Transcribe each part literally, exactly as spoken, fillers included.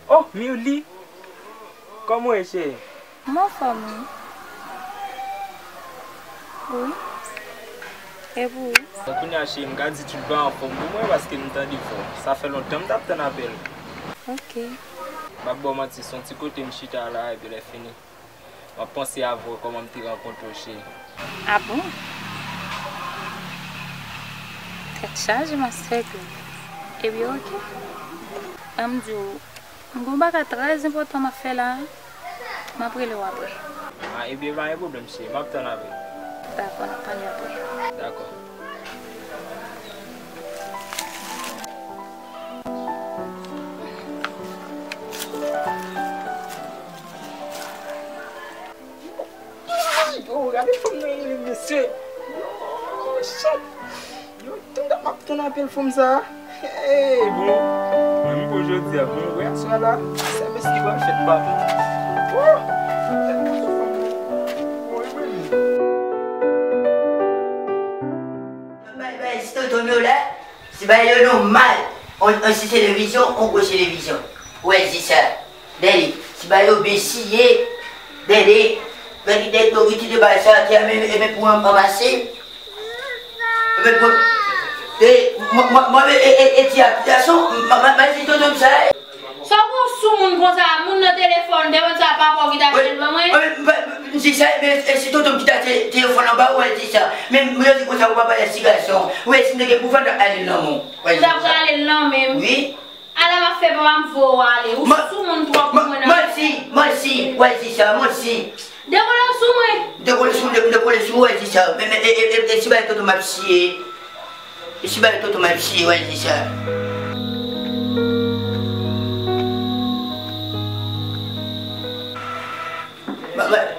Oh, Mirly! Kòman w ye, cheri? M anfòm, wi. Wi. E pou ou? Bon, kounye a, cheri, m ka di tout bagay anfòm pou mwen paske m tande fò. Sa fè lontan m t ap tann apèl. Ok. M ap ba w manti, se yon ti kote m chita la, epi lè fini, m ap panse avè w, kòman m te rankontre w, cheri. A bon? Tèt chaje, mastè Glenn. Ebyen, ok. An m di w, m gen yon bagay trè enpòtan m ap fè la. M ap rele w apre. A, ebyen, pa gen pwoblèm, cheri. M ap tann apre. Dakò, n ap pale apre. Dakò. Yo, gade fanm nan rele m, mesye. Yo, shit. Yo, tande m ap tann apèl fanm sa a. Hey, bon. Mwen, m pou jodi a, bon, wè aswè la, sèvis li pral fèt pa mwen. Oh! Tèlman sou fanm nan. Bon, e mwen menm. Bay, bay, si tonton yo la, si bay yo nòmal, on, on ti televizyon, on gwo televizyon. Wè, di sa. Dèyè, ti bagay yo byen siye. Dèyè, gade dèyè yo kite bagay sa atè a, men, e men pou ranmase. E men pou, e, mwen, mwen, mwen, e, e, e ti a, ti gason, mwen, mwen, mwen di tonton sa. Sa w gon soumoun konsa, moun nan telefòn, telefòn sa papa w ki ta jwenn ban mwen? Wi, m di sa, men e si tonton m ki ta te, telefòn anba w, wè di sa. Men yo di konsa, ou pa pale ti gason. Ou wè si m te gen pou fè ale nan men w. Ou ta prale nan men m? Wi. Ala m ap fè papa m voye w ale. Ou soumoun twòp pou mwen nan. Manti, manti, w al di sa, manti. Dekole w sou mwen. M dekole sou, m dekole sou, w al di sa. Men, men, e, e, e, e si bay tonton m ap siye. E si bay tonton m ap siye, w al di sa.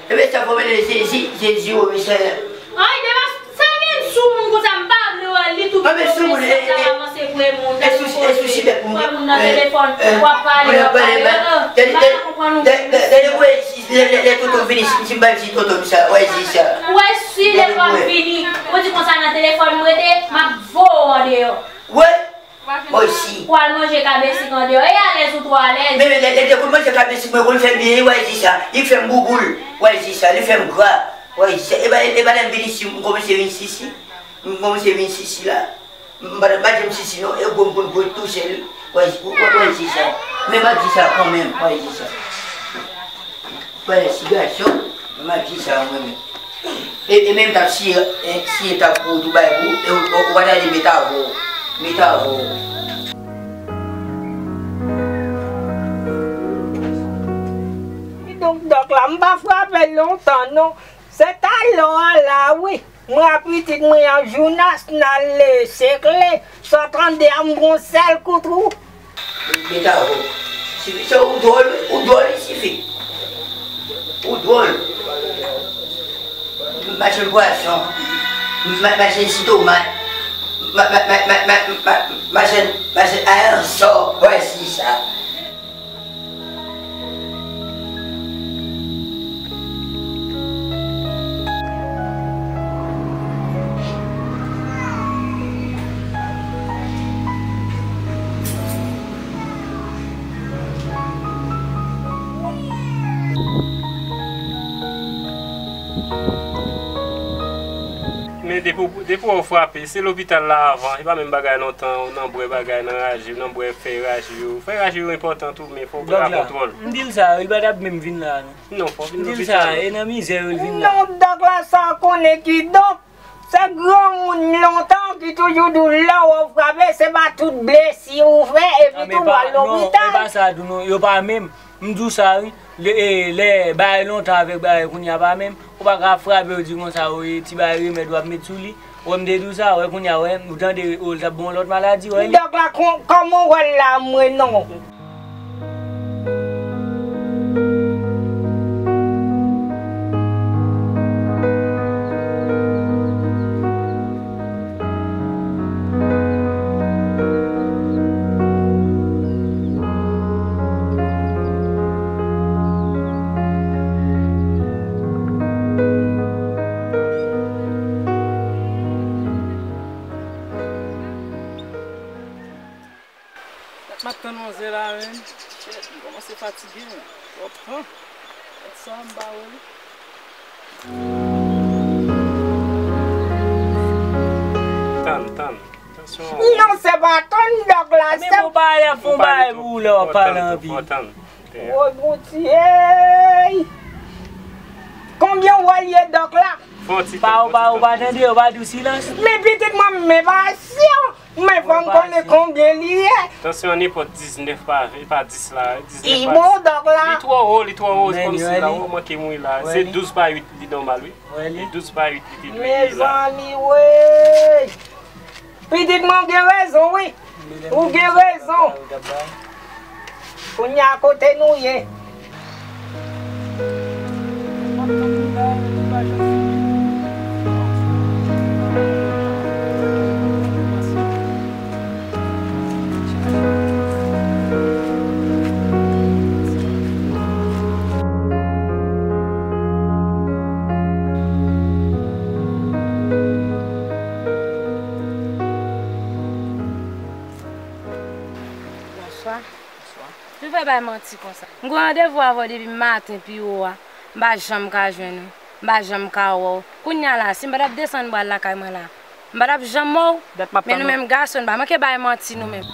Ebyen, sa fò mele Jezi, Jezi, o mesye. Ay, devan sa gen sou moun konsa, m pa vle wè li tou. Mwen, men sou moun, e, e, sa avanse pou e moun, e sou, e sou sibèk pou mwen. Wè moun nan telefòn, w ap pale, w ap pale. Gade, gade, gade, gade, wè, si, lè, lè, lè tonton vini, si, si m pa di tonton sa, wè, di sa. Wè, si lè tonton vini, ou di konsa nan telefòn m rete, m ap voye w andeyò. Wè. Mwen osi. Pou al manje kabesik andeyò. E alèz ou twò alèz. Men, men, lè, lè, lè, pou manje kabesik, mwen konn fè byen, w al di sa. Li fè m bouboul, w al di sa. Li fè m gra, w al di sa. E pa, e pa lè m vin isi, m kòmanse vin sisi. M kòmanse vin sisi la. M pa, m pa janm sisi non. E gwo m konn gwo tousèl, w al, w al, w al di sa. Men m ap di sa kanmenm, w al di sa. Pale ti gason, m ap di sa mwen menm. E, e menm t ap siye, e, siye tank pou tou bay pou, e, ou, ou pa ta di met avè w, met avè w. Kidonk, dòk la, m pa frape l lontan, non. Se talè a la, wi. Mwen ak pitit mwen an, Jounas, n al, e, sekle, san trannde a, m pran sèl kout ou. Beta vo. Se, se ou dwòl, ou dwòl, wi, sifi. Ou dwòl. Machann pwason. Ma-, machann sitomat. Ma-, ma-, machann, machann, ayan sò. Wè si sa. Men depi w, depi w frape, se lopital la avan, se pa menm bagay lontan, ou nan bwè bagay nan raje, ou nan bwè fèy raje yo. Fèy raje yo enpòtan tou, men fò w pran kontwòl. M di l sa, li pa t ap menm vin la, non. Non, fò w vin lopital. M di l sa, e nan mizè yo l vin la. Non, dòk la sa konnen kidonk. Se granmoun lontan ki toujou di w lè w frape, se pa tout blesi ou fè, epi tou w al lopital. Non, e pa sa tou non, yo pa menm. M di w sa wi, lè, e, lè bagay lontan avèk bagay kounye a pa menm, ou pa ka frape yo di konsa, o, e ti bagay remèd w ap met sou li. Wè m te di w sa, wè kounye a, wè, ou tande, o, l t ap bon lòt maladi, wè li. Dòk la, kòman w wè l la, mwen non. Dat m ap tann manzè la, menn. Shit, m kòmanse fatige, menn. Twòp tan. Dat sa, m pa wè li. Tann, tann. Tansyon. Non, se pa tann dòk la, se. Men ou pa ale ap fè yon bagay pou ou lè w ap pale anpil. Fò tann. Woy, Bondye! Konbyen w wè l ye, dòk la? Fò ti tann, fò ti tann. Pa, ou pa, ou pa tande, ou pa di w silans. Men pitit mwen, men pasyan! Men fò m konnen konbyen li ye. Tansyon an nenpòt diznèf pa ven, pa dis la, diznèf pa dis. I bon, dòk la. Li twò wo, li twò wo, kòmsi la, ou manke mouri la. Se douz pa uit li nòmal, wi. E douz pa uit li te dwe ye la. Mezanmi, woy! Pitit mwen gen rezon, wi. Ou gen rezon. Kounye a kote nou ye? Bonswa. Bonswa. Poukisa w bay manti konsa? M gen randevou avè w depi maten pi wo a. M pa janm ka jwenn ou. M pa janm ka wè w. Kounye a la, si m pa t ap desann bra l lakay mwen la, m pa t ap janm wè w. Men nou menm gason, n pa manke bay manti nou menm.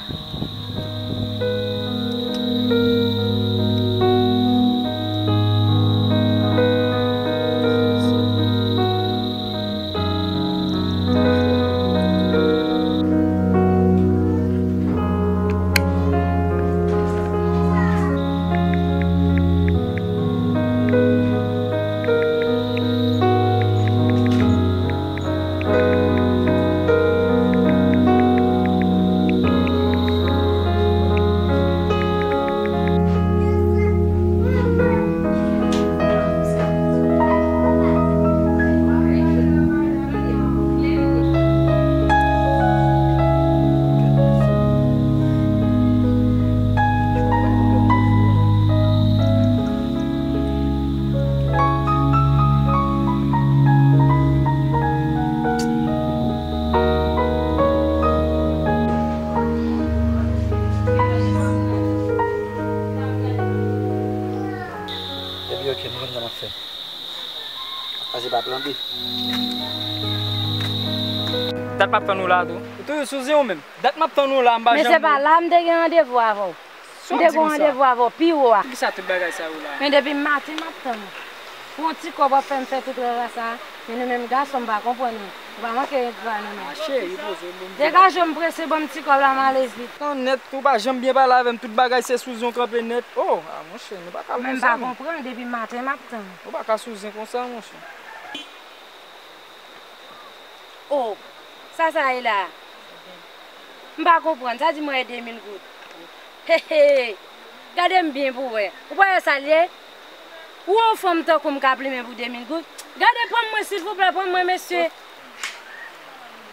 Epi oke, m konn sa m ap fè. Pase pa plan B. Dat m ap tann ou la tou. Ou toujou sou zen ou menm. Dat m ap tann ou la, m pa janm. Men se pa la m te gen randevou avè w. M te gen randevou avè w pi wo a. Poukisa tout bagay sa yo la? Men depi maten m ap tann ou. Pou yon ti kòb w ap fè m fè tout rara sa a. Men nou menm gason, m pa konprann nou. Ou pa manke gra nou menm. Ah, cheri, poze w, bon. Degaje w, m prese, ban m ti kòb la, m ale vit. Tan nèt, ou pa janm byen pale avè m, tout bagay se sou zen w kanpe nèt. Oh, ah, monchè, nou pa ka konsa, non. Men m pa konprann, depi maten m ap tann. Ou pa ka sou zen konsa, monchè. Oh, sa sa ye la? M pa konprann, sa di mwen e de mil goud. He, he, gade m byen pou wè. Ou pa wè sa l ye? Ou yon fanm tankou m ka plimen pou de mil goud? Gade, pran mwen, silvouplè, pran mwen, mesye.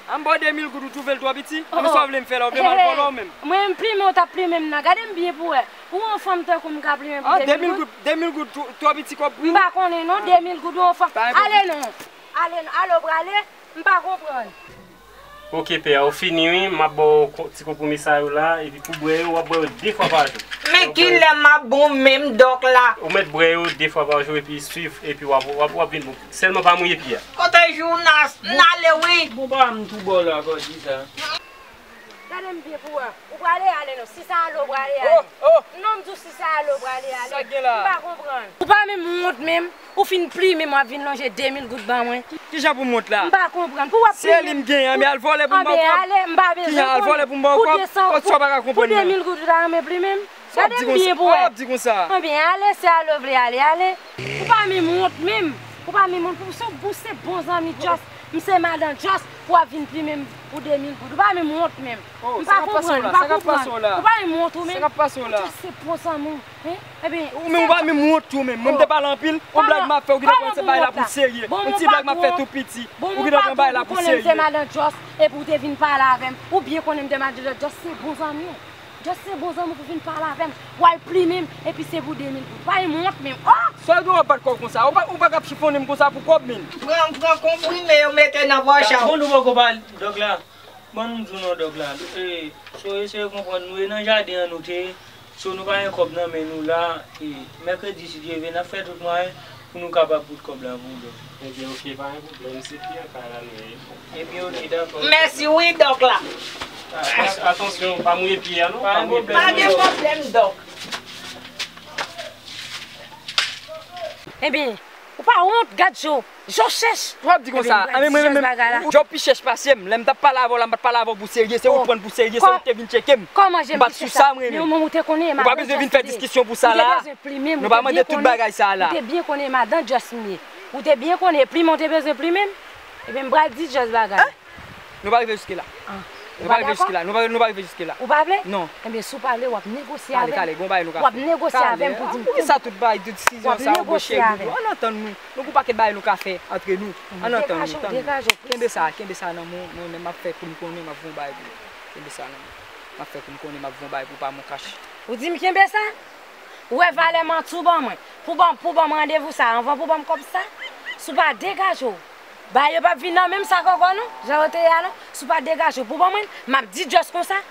An m ba w de mil goud, ou twouve l twò piti? Oh, men sa w vle m fè la, ou vle m al vòlò w menm? Mwen, m plimen, ou t ap plimen m nan. Gade m byen pou wè. Ou yon fanm tankou m ka plimen pou de mil goud? Ah, de mil goud, de mil goud twò, twò piti kòb pou ou? M pa konnen, non, de mil goud, ou yon fanm. Ale non. Ale non. Ale, ou prale? M pa konprann. Ok, pè, ou fini, wi. M ap ba w ko-, ti konpwomi sa yo la, epi pou bwè yo, w ap bwè yo de fwa pa jou. Men kilè m ap bon menm, dòk la? Ou mèt bwè yo de fwa pa jou, epi swiv, epi w ap, w ap, w ap vin bon. Sèlman pa mouye pye a. Kote Jounas? N ale, wi. Bon, pa m tou bò la, kò di sa. Gade m byen pou wè. Ou prale ale non. Si sa ale, ou prale ale. Oh, oh. Non, m di w si sa ale, ou prale ale. Sa gen la? M pa konprann. Ou pa menm wont menm. Ou fin plimen m, w ap vin lonje de mil goud ban mwen. Ki, kijan pou m wont la? M pa konprann. Pou w ap plimen. Se li m genyen, men al vòlè pou m ba w kòb. Anben ale, m pa bezwen konnen. Kijan al vòlè pou m ba w kòb? Pou de san, pou, sa w pa ka konprann nan. Pou de mil goud ou ta renmen plimen m? Gade m byen pou wè. Sa w ap di konsa? Anben ale, se ale w vle ale, ale. Ou pa menm wont menm. Ou pa menm wont. Pou se, pou se bon zanmi Just. M se madan Just. Pou w ap vin plimen m pou de mil goud. Ou pa menm wont menm. Oh, m pa konprann, m pa konprann. Ou pa menm wont ou menm. Sa k ap pase w la? Ou pa menm wont ou menm. Sa k ap pase w la? Just se bon zanmi w. Hein? Ebyen, ou menm, ou pa menm wont ou menm. Mwen, m te pale anpil, yon blag m ap fè, ou gentan pran se bagay la pou serye. Yon ti blag m ap fè tou piti, ou gentan pran bagay la pou serye. Bon, mwen pa twò konnen m se madan Just, epi w te vin pale avè m. Ou byen konnen m te madan Just, Just se bon zanmi w. Just se bon zanmi w pou vin pale avè m. W al plimen m, epi se pou de mil goud. Pa menm wont menm. Oh! Sa w gen w ap bat kò w konsa? Ou pa, ou pa ka chifonnen m konsa pou kòb, menm. Pran, pran konprime yo mete nan pòch ou. Bon, nou poko pale, dòk la. Ban m di w non, dòk la. E, so eseye konprann nou, e nan jaden an nou te ye. So nou pa gen kòb nan men nou la. E, mèkredi, si Dye vle, n ap fè tout mwayen pou nou kapab bout kòb la pou ou, dòk. Ebyen, oke, pa gen pwoblèm. Se pi an kay la nou ye. Ebyen, oke, dakò. Mèsi wi, dòk la. A-, a-, atansyon, pa mouye pye a, non. Pa gen pwoblèm, dòk. Ebyen, ou pa wont, gad je w. Je w chèch. W ap di konsa, a, men mwen menm, je w pi chèch pase m. Lè m t ap pale avè w la, m pa t pale avè w pou serye, se ou t pran pou serye, se ou ki te vin tcheke m. M pa t sou sa, mwen menm. Ou pa bezwen vin fè diskisyon pou sa la. Nou pa mande tout bagay sa la. Ou te byen konnen madan Just m ye. Ou te byen konnen plimen w te bezwen plimen m. Ebyen, m pral di Just bagay. Nou pa rive jiske la. Nou pa rive jiske la. Nou pa, nou pa rive jiske la. Ou pa vle? Non. Ebyen, si w pa vle, w ap negosye avè m. Kale, kale, gon bagay nou ka fè. W ap negosye avè m pou di m. Poukisa tout bagay, tout desizyon sa yo, bon cheri, an antann nou. Nou gon pakèt bagay nou ka fè antre nou. An antann nou, tann nou. Kenbe sa, kenbe sa nan men w, mwen menm m ap fè pou m konnen, m ap voye yon bagay pou ou. Kenbe sa nan men w. M ap fè pou m konnen, m ap voye yon bagay pou ou pa mon kach. Ou di m kenbe sa? Ou wè valè manti w ban mwen. Pou ban, pou ban m randevou sa, anvan pou ban m kòb sa, si w pa degaje w, bagay yo p ap vin nan menm sak ankò non, jan yo te ye a non. Si w pa degaje w pou ban mwen l, m ap di Just konsa,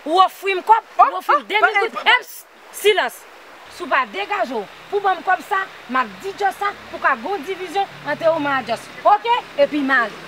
ou ofri m kòb, ou ofri m de mil goud. Eps! Silans! Si w pa degaje w pou ban m kòb sa, m ap di Just sa pou ka gon divizyon ant ou menm ak Just. Oke? Epi m ale.